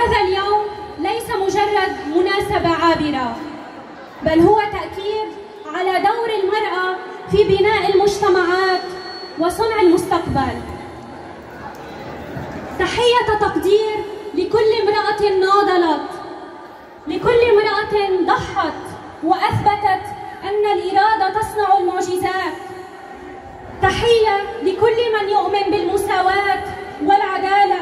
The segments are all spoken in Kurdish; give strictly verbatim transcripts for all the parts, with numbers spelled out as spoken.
هذا اليوم ليس مجرد مناسبة عابرة، بل هو تأكيد على دور المرأة في بناء المجتمعات وصنع المستقبل. تحية تقدير لكل امرأة ناضلت، لكل امرأة ضحت وأثبتت أن الإرادة تصنع المعجزات. تحية لكل من يؤمن بالمساواة والعدالة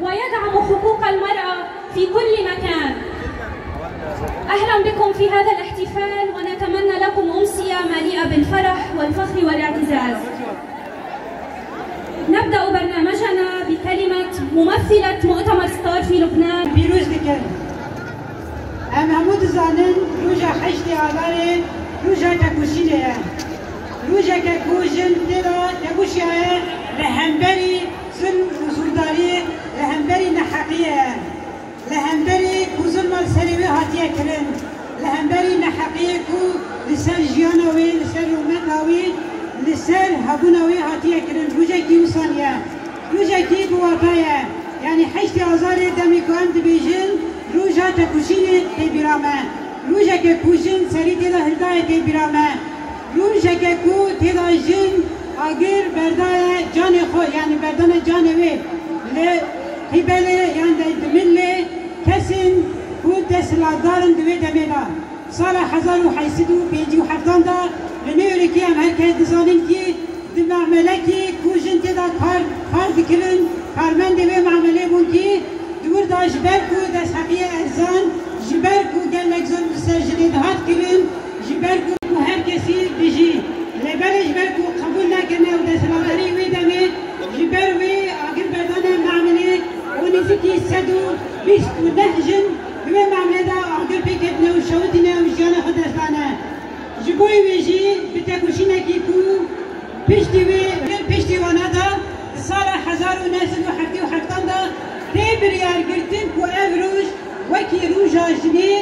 ويدعم حقوق المرأة في كل مكان. أهلًا بكم في هذا الاحتفال، ونتمنى لكم أمسية مليئة بالفرح والفخر والاعتزاز. نبدأ برنامجنا بكلمة ممثلة مؤتمر ستار في لبنان. Pîroz dikin. Em hemû dizanin roja heştê Adarê roja tekoşînê ye. Rojeke ku jin tê de tekoşiyaye li hemberî zulm û zordariyê, li hemberî neheqiyê ye. Li hemberî ku zulma li serê wê hatiye kirin, li hemberî neheqiyê ku li ser jiyana wê, li ser rûmeta wê, li ser hebûna wê hatiye kirin, rojekî wisan ye. Rojekî bi wata ye. Yanî heştê Azarê demê ku em dibêjin, roja tekoşînê tê bîra me. Rojeke ku jin serî tê de hildaye tê bîra me. Rojeke ku tê de jin agir berdaye canê xwe, yanî berdane canê wê li qîbelê yan de dimin lê kesên ku desthilatdar in di wê demê de. Sala hezar û heşt sed û pêncî û heftan de li New Yorkê em her kes dizanin kî di memelekî ku jin tê de kar, kar dikirin, karmendê wê memelê bûn kî di wir de ji ber ku destheqiyê erzan, ji ber ku gelek zulm li ser jinê dihat kirin, ji ber ku her kesî dijî. Lê belê ji ber ku qebûl nekirine û desthilatdarî wê demê ji ber wê agir berdane memelê û nêzîkî sed û bîst û neh jin di wê memelê de agir pê ketine û şewitîne û jiyana xwe dest dane. Ji bo wê jî bi tekoşînekî ku piştî wê, piştî wana de di sala hezar û neh sed û heftê û heftan de tê biryar girtin ku ev roj wekî roja jinê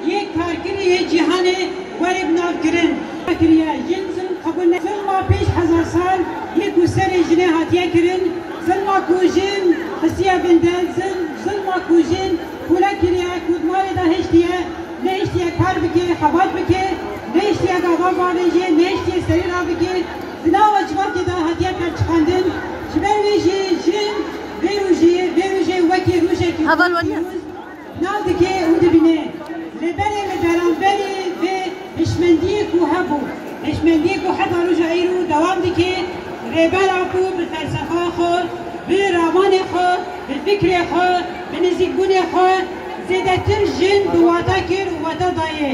yê karkirî yê cîhanê were bi nav kirin. Kiriye. Jin zulm qebûl ne. Zulma pênc hezar sal yê ku serê jinê hatiye kirin, zulma ku jin xistiye bin dest, zil-, zulma ku jin pûre kiriye, ku di malê de hiştiye, nehiştiye kar bike, xebat bike, nehiştiye gavan bavêje, nehiştiye serî rabike, di nava civakê de hatiye qelçiqandin. Ji ber wê jî jin vê rojê, vê rojê wekî rojekî Heval weriye. Pîroz nav dike û dibîne. Lê belê li beramberî vê hişmendiyê ku hebû, hişmendiyê ku heta roja îro dewam dike, Rêber Apo bi felsefa xwe, bi ramanê xwe, bi fikrê xwe, bi nêzîkbûnê xwe zêdetir jin bi wata kir û wata dayê.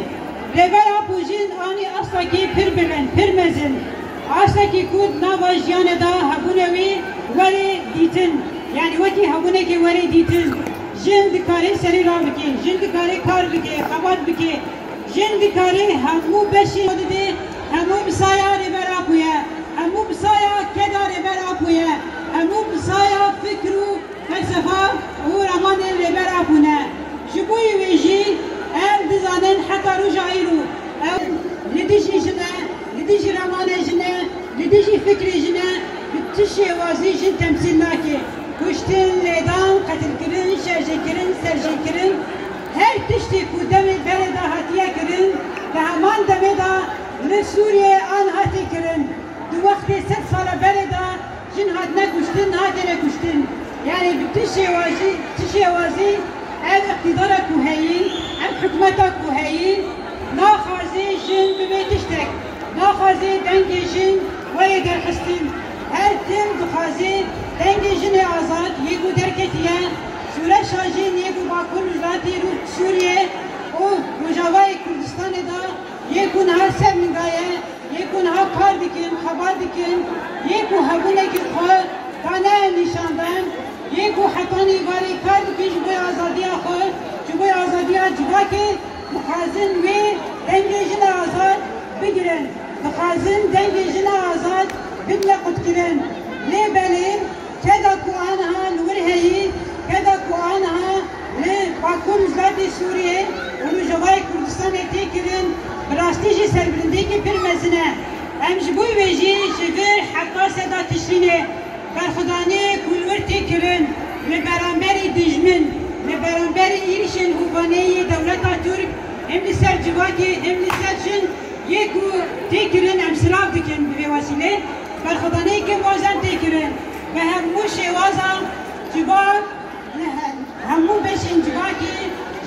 Rêber Apo jin anî astekî pir bilind, pir mezin. Astekî ku di nava jiyanê de hebûna wî were dîtin. Yanî wekî hebûnekê were dîtin. Jin dikare serî rabike, jin dikare kar bike, xebat bike. Jin dikare hemû beşê xwe dide, hemû bi saya Rêber Apo ye, hemû bi saya keda Rêber Apo ye, hemû bi saya fikr û felsefa û ramanên Rêber Apo ne. Ji bo wê jî em dizanin heta roja îro ew li dijî jin e, li dijî ramanê jin e, li dijî fikrê jin e, bi tu şêwazî jin temsîl nake. Kuştin, lêdan, qetilkirin, şerjêkirin, serjêkirin, her tiştê ku demê berê de hatiye kirin, di heman demê de li Sûriyeyê aniha tê kirin. Di wextê sed sala berê de jin hatine kuştin, hatine kuştin. Yanî bi tu şêwazî, tu şêwazî ev îqtîdara ku heyî, ev hikûmeta ku heyî, naxwaze jin bibe tiştek, naxwaze dengê jin were derxistin. Her tim dixwaze dengê jinê azad yê ku derketiye, şoreşa jin yê ku Bakur Rojhilatê Rû-, Sûriyê û Rojavayê Kurdistanê de yê ku niha ser ninga ye, yê ku niha kar dikin, xebat dikin, yê ku hebûnekî xwe dane nîşandan, yê ku hetanî varê kar dikin ji bo azadiya xwe, ji bo azadiya civakê, dixwazin wê dengê jina azad bigirin, dixwazin dengê jina azad bibine qutkirin. Lê belê, keda ku aniha li wir heyî, keda ku aniha li Bakur Rojhilatê Sûriyê û Rojavayê Kurdistanê tê kirin, bi rastî jî serbilindiyekî pir mezin e. Em ji bo wê jî ji vir heta seda Tişrînê berxwedaniyê ku li wir tê kirin li beramberî dijmin, li beramberî Şên û vaneyê dewleta Tirk hem li ser civakê hem li ser jin yê ku tê kirin em silav dikin bi vê wesîlê. Berxwedaneyeke mezin tê kirin. Bi hemû şêwazan civak, li he-, hemû beşên civakê,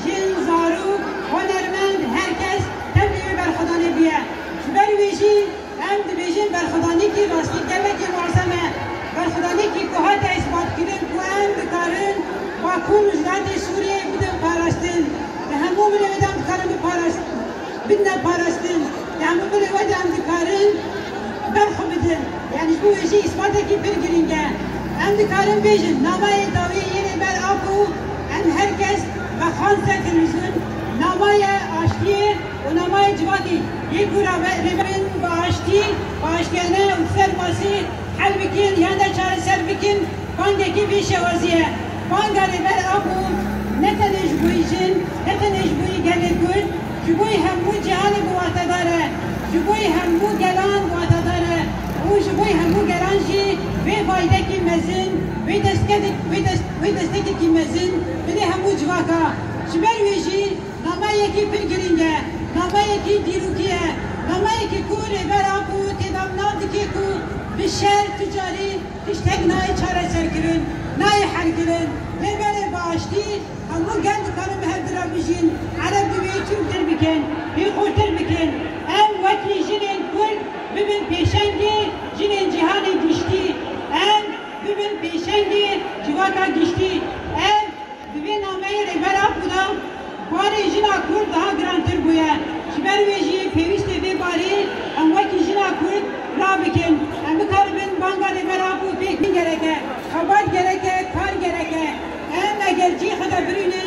jin, zarok, hunermend, her kes tevlî wê berxwedanê bûye. Ji ber wê jî Em dibêjin berxwedanekî rastî gelekî muezem e. Berxwedanekî ku hate îsbatkirin ku em dikarin Bakur û Rojhilatê Sûriyê bidin parastin. Di hemû milê wê de em dikarin biparast-, bidine parastin. Di hemû milê wê de em dikarin ber xwe bidin. Yanî ji bo wê jî îsbatekî pir girîng e. Em dikarin bêjin, nameyê dawî yê Rêber Apo, em her kes vexwazin ser televîzyon, nameya aştiyê û nameya civakê yê ku Rêber, Rêber bi aştî, bi aştiyane û ser masî hel bikin, yan de çareser bikin, bangekî vî şêwazî ye. Banga Rêber Apo ne tenê ji bo yî jin, ne tenê ji bo yî gelê Kurd, ji bo yî hemû cîhanê bi watedar e. Ji bo yî hemû gelan watedar e û ji bo yî hemû gelan jî vê faydekî mezin, vê destekek-, vê dest-, vê destekekî mezin bide hemû civaka. Ji ber wê jî nameyekî pir girîng e, nameyekî dîrokî ye, nameyekî ku Rêber Apo tê de nav dike ku bi şer tu carî tiştek nayê çareserkirin, nayê helkirin. Lê berê bi aştî hemû gel dikarin bi hev di re bijîn. Ereb divê çûk dir bikin, pê xurtir bikin. Em wekî jinên Kurd bibin pêşengê jinên cîhanê giştî. Em bibin pêşengê civaka giştî. Ev Di vê nameyê Rêber Apo de barê jina Kurd daha girantir bûye. Ji ber wê jî pêwîst e vê barê em wekî jina Kurd rabikin. Em bikaribin banga Rêber Apo pêk gerek e. Xebat gerek e, kar gerek e. Em eger cî xwe de birûnin,